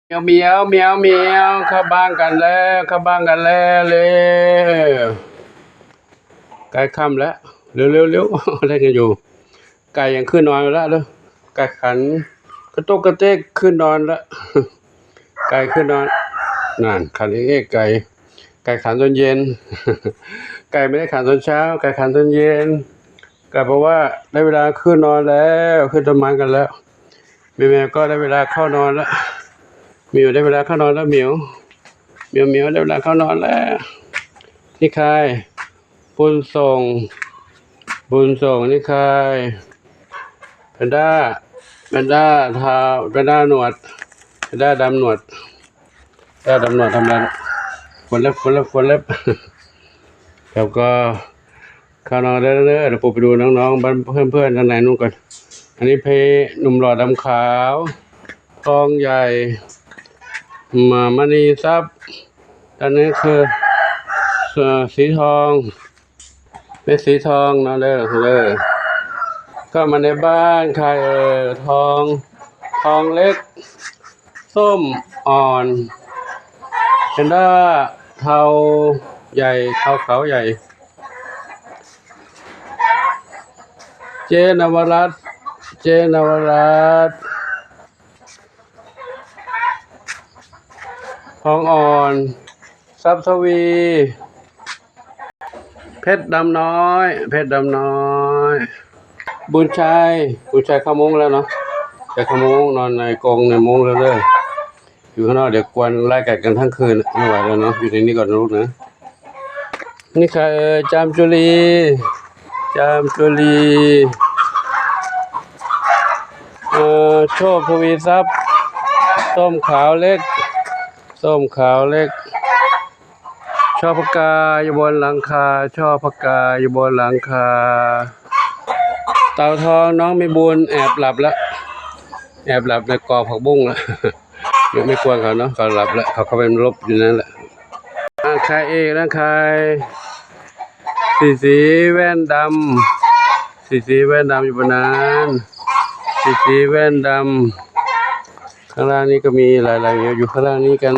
ແມວ ແມວ ແມວ ແມວ ເຂົ້າບ້ານກັນແລ້ວ ເຂົ້າບ້ານກັນແລ້ວ ເລັວ ໃກ້ຄ່ຳແລ້ວ ເລັວໆໆ ເຮັດຫຍັງຢູ່ ໄກ່ຍັງຂຶ້ນນອນແລ້ວເດີ ໄກ່ຂັນກະຕຸກກະຕິກຂຶ້ນນອນແລ້ວ ໄກ່ຂຶ້ນນອນ ນັ້ນ ຂັນເອກໆ ໄກ່ ໄກ່ຂັນຕອນເຢັນ ໄກ່ໄມ່ໄດ້ຂັນຕອນເຊົ້າ ໄກ່ຂັນຕອນເຢັນ ກໍເພາະວ່າໄດ້ເວລາຂຶ້ນນອນແລ້ວ ຂຶ້ນຕົ້ນໄມ້ກັນແລ້ວ ແມວໆ ກໍໄດ້ເວລາເຂົ້ານອນແລ້ວ ໝຽວໄດ້ເວລາເຂົ້ານອນແລ້ວ ໝຽວ ໝຽວໆ ໄດ້ເວລາເຂົ້ານອນແລ້ວ ນີ້ຄາຍ ບຸນສົ່ງ ບຸນສົ່ງ ນີ້ຄາຍ ແພນດ້າ ແພນດ້າເທົ້າ ແພນດ້າໜວດ ແພນດ້າດຳໜວດ ແພນດ້າດຳໜວດທຳລາຍ ຂົນເລັບ ຂົນເລັບ ຂົນເລັບ ແລ້ວກໍ ເຂົ້ານອນແລ້ວເດີ ດຽວປູໄປດູນ້ອງໆ ບ້ານເພື່ອນໆ ທາງໃນນັ້ນກ່ອນ ອັນນີ້ເພໜຸ່ມຫຼໍ່ດຳຂາວ ທອງໃຫຍ່ ມະ ມະນີຊັບ ອັນນີ້ຄື ເອີ ສີທອງ ເມັດສີທອງເນາະເດີ ເດີ ເຂົ້າມາໃນບ້ານ ຄາຍເອີ ທອງ ທອງເລັກ ສົ້ມອ່ອນ ແພນດ້າເທົ້າໃຫຍ່ ເທົ້າຂາວໃຫຍ່ ເຈນະວະລັດ ເຈນະວະລັດ ທອງອ່ອນ ຊັບທະວີ ເພັດດຳນ້ອຍ ເພັດດຳນ້ອຍ ບຸນໄຊ ບຸນໄຊເຂົ້າມຸ້ງແລ້ວເນາະ ໄປເຂົ້າມຸ້ງ ນອນໃນກົງໃນມຸ້ງແລ້ວເດີ ຢູ່ຂ້າງນອກ ດຽວກວນໄລ່ກັດກັນທັງຄືນ ບໍ່ໄຫວແລ້ວເນາະ ຢູ່ໃນນີ້ກ່ອນນະລູກນະ ນີ້ຄາຍເອີ ຈາມຈຸລີ ຈາມຈຸລີ ເອີ ໂຊກທະວີຊັບ ສົ້ມຂາວເລັກ ສົ້ມຂາວເລັກ ຊ່ອຜັກກາດຢູ່ບົນຫຼັງຄາ ຊ່ອຜັກກາດຢູ່ບົນຫຼັງຄາ ເຕົາທອງ ນ້ອງມີບຸນ ແອບຫຼັບລະ ແອບຫຼັບໃນກອຜັກບຸ້ງລະ ຢູ່ໃນກວນເຂົາເນາະ ເຂົາຫຼັບລະ ເຂົາເຂົ້າໄປຫຼົບຢູ່ນັ້ນລະ ອ່າ ຄາຍເອກນະ ຄາຍ ສີສີແວ່ນດຳ ສີສີແວ່ນດຳຢູ່ບໍ່ນານ ສີສີແວ່ນດຳ ຂ້າງລ່າງນີ້ກໍມີຫຼາຍໆ ຢູ່ ຢູ່ຂ້າງລ່າງນີ້ກັນ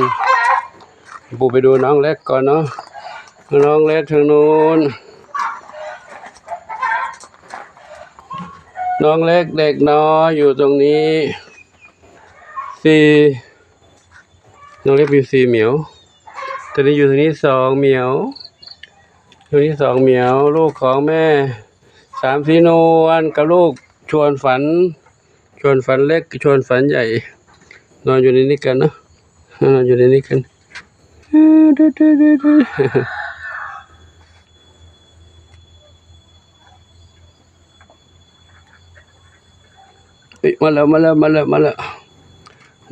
ປູໄປດູນ້ອງເລັກກ່ອນເນາະ ນ້ອງເລັກທາງໂນ້ນ ນ້ອງເລັກເດັກນ້ອຍຢູ່ຕົງນີ້ ສີ່ ນ້ອງເລັກມີສີ່ໝຽວ ຕອນນີ້ຢູ່ທາງນີ້ສອງໝຽວ ຢູ່ນີ້ສອງໝຽວ ລູກຂອງແມ່ສາມສີນວນກັບລູກຊວນຝັນ ຊວນຝັນເລັກ ຊວນຝັນໃຫຍ່ ນອນຢູ່ໃນນີ້ກັນເນາະ ນອນຢູ່ໃນນີ້ກັນ. ເອີຍ ມາແລ້ວ ມາແລ້ວ ມາແລ້ວ ມາແລ້ວ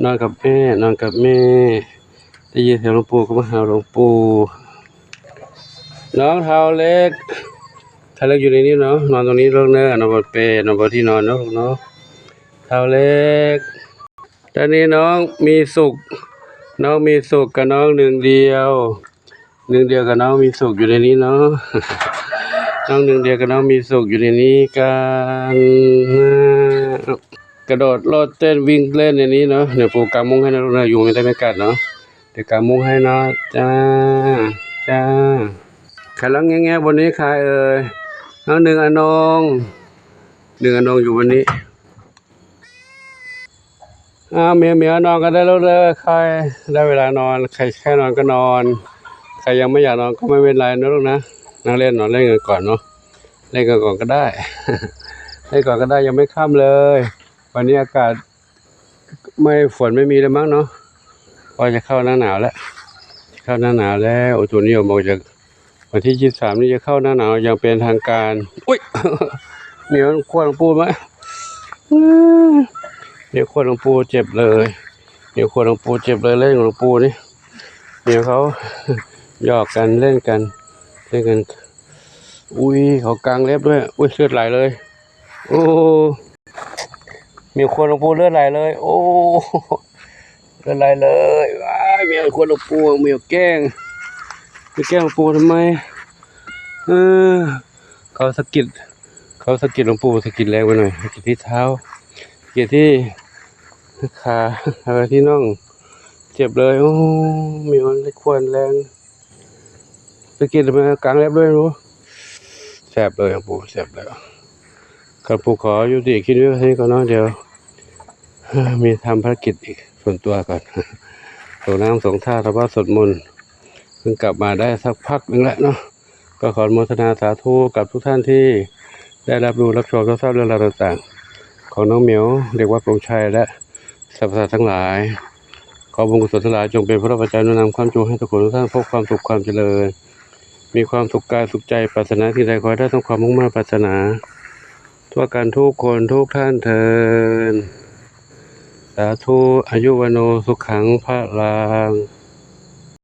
ນອນກັບແມ່ ນອນກັບແມ່ ໄດ້ຍິນສຽງຫຼວງປູ່ກໍມາຫາຫຼວງປູ່ ນ້ອງທ້າວເລັກ ທ້າວເລັກຢູ່ໃນນີ້ເນາະ ນອນຕົງນີ້ລູກເນີ ນອນບົນເປ ນອນບົນທີ່ນອນເນາະລູກເນາະ ທ້າວເລັກ ຕອນນີ້ນ້ອງມີສຸກ ນ້ອງມີສຸກກັບນ້ອງໜຶ່ງດຽວ ໜຶ່ງດຽວກັບນ້ອງມີສຸກຢູ່ໃນນີ້ເນາະ ນ້ອງໜຶ່ງດຽວກັບນ້ອງມີສຸກຢູ່ໃນນີ້ກັນ ກະໂດດໂລດເຕັ້ນວິ່ງເລ່ນໃນນີ້ເນາະ ດຽວປູກາງມຸ້ງໃຫ້ນະລູກນະ ຍຸງໄດ້ໄມ່ກັດເນາະ ດຽວກາງມຸ້ງໃຫ້ເນາະ ຈ້າ ຈ້າ ຂາຍຮ້ອງແງກໆ ບົນນີ້ຂາຍເອີຍ ນ້ອງໜຶ່ງອານອງ ໜຶ່ງອານອງຢູ່ບົນນີ້. ອ້າວ ເໝີວໆ ນອນກັນໄດ້ແລ້ວເດີ ໃຄໄດ້ເວລານອນ ໃຄ ໃຄນອນກໍນອນ ໃຄຍັງບໍ່ຢາກນອນກໍບໍ່ເປັນໄລເນາະລູກນະ ນັ່ງເລ່ນເນາະ ເລ່ນກັນກ່ອນເນາະ ເລ່ນກັນກ່ອນກໍໄດ້ ເລ່ນກ່ອນກໍໄດ້ ຍັງໄມ່ຄ່ຳເລີຍ ວັນນີ້ອາກາດ ໄມ່ ຝົນໄມ່ມີແລ້ວມັ້ງເນາະ ກໍຈະເຂົ້າໜ້າໜາວແລ້ວ ເຂົ້າໜ້າໜາວແລ້ວ ອຸຕຸນິຍົມອອກຈາກ ວັນທີຊາວສາມນີ້ຈະເຂົ້າໜ້າໜາວຢ່າງເປັນທາງການ ອຸ້ຍ ແມວຂ້ວນຂອງປູມາ ແມວຂ້ວນຂອງປູເຈັບເລີຍ ແມວຂ້ວນຂອງປູເຈັບເລີຍ ເລັບຂອງປູນີ້ ແມວເຂົາຫຍອກກັນ ເລ່ນກັນ ເລ່ນກັນ ອຸ້ຍ ເຂົາກາງເລັບດ້ວຍ ອຸ້ຍ ເລືອດໄຫຼເລີຍ ໂອ້ ແມວຂ້ວນຂອງປູເລືອດໄຫຼເລີຍ ໂອ້ ເລືອດໄຫຼເລີຍ ວ້າຍ ແມວຂ້ວນຂອງປູ ແມວແກ້ງ ໄປແກ້ງຂອງປູທຳໄມ ເອີ ເຂົາສະກິດ ເຂົາສະກິດຫຼວງປູ ສະກິດແຮງໄປໜ້ອຍ ສະກິດທີ່ເທົ້າ ສະກິດທີ່ຂາ ແລ້ວກໍທີ່ໜອງ ເຈັບເລີຍ. ໂອ້ ມີອັນໄດ້ຄວນແລງ ໄປກິນມາກາງແລັບເລີຍ. ໂອ້ ແຊບເລີຍ ປູ ແຊບເລີຍ. ຄັນປູຂໍຍຸຕິຄລິບນີ້ກ່ອນເນາະ ດຽວມີທຳພາລະກິດອີກສ່ວນຕົວກ່ອນ ສົ່ງນ້ຳສົ່ງທ່າ ທຳວັດສວດມົນ ເພິ່ງກັບມາໄດ້ສັກພັກໜຶ່ງແລ້ວເນາະ. ກໍຂໍອະນຸໂມທະນາສາທຸກັບທຸກທ່ານທີ່ໄດ້ຮັບຮູ້ຮັບຊອມ ຮັບຊາບເລື່ອງລາວຕ່າງໆ ຂອງນ້ອງໝຽວ ເດັກວັດໂປ່ງໄຊ ແລະ ສັບພະສັດທັງຫຼາຍ. ຂໍບຸນກຸສົນທັງຫຼາຍຈົ່ງເປັນພະລະປັດໄຈໜູນນຳຄ້ຳຈູງໃຫ້ທຸກຄົນທຸກທ່ານພົບຄວາມສຸກຄວາມຈະເລີນ ມີຄວາມສຸກກາຍສຸກໃຈ ປາດຖະໜາສິ່ງໃດຂໍໃຫ້ໄດ້ສົມຄວາມມຸ່ງມາດປາດຖະໜາ ທົ່ວກັນທຸກຄົນທຸກທ່ານເທີ້ນ. ສາທຸ. ອາຍຸວັນໂນ ສຸຂັງ ພະລັງ.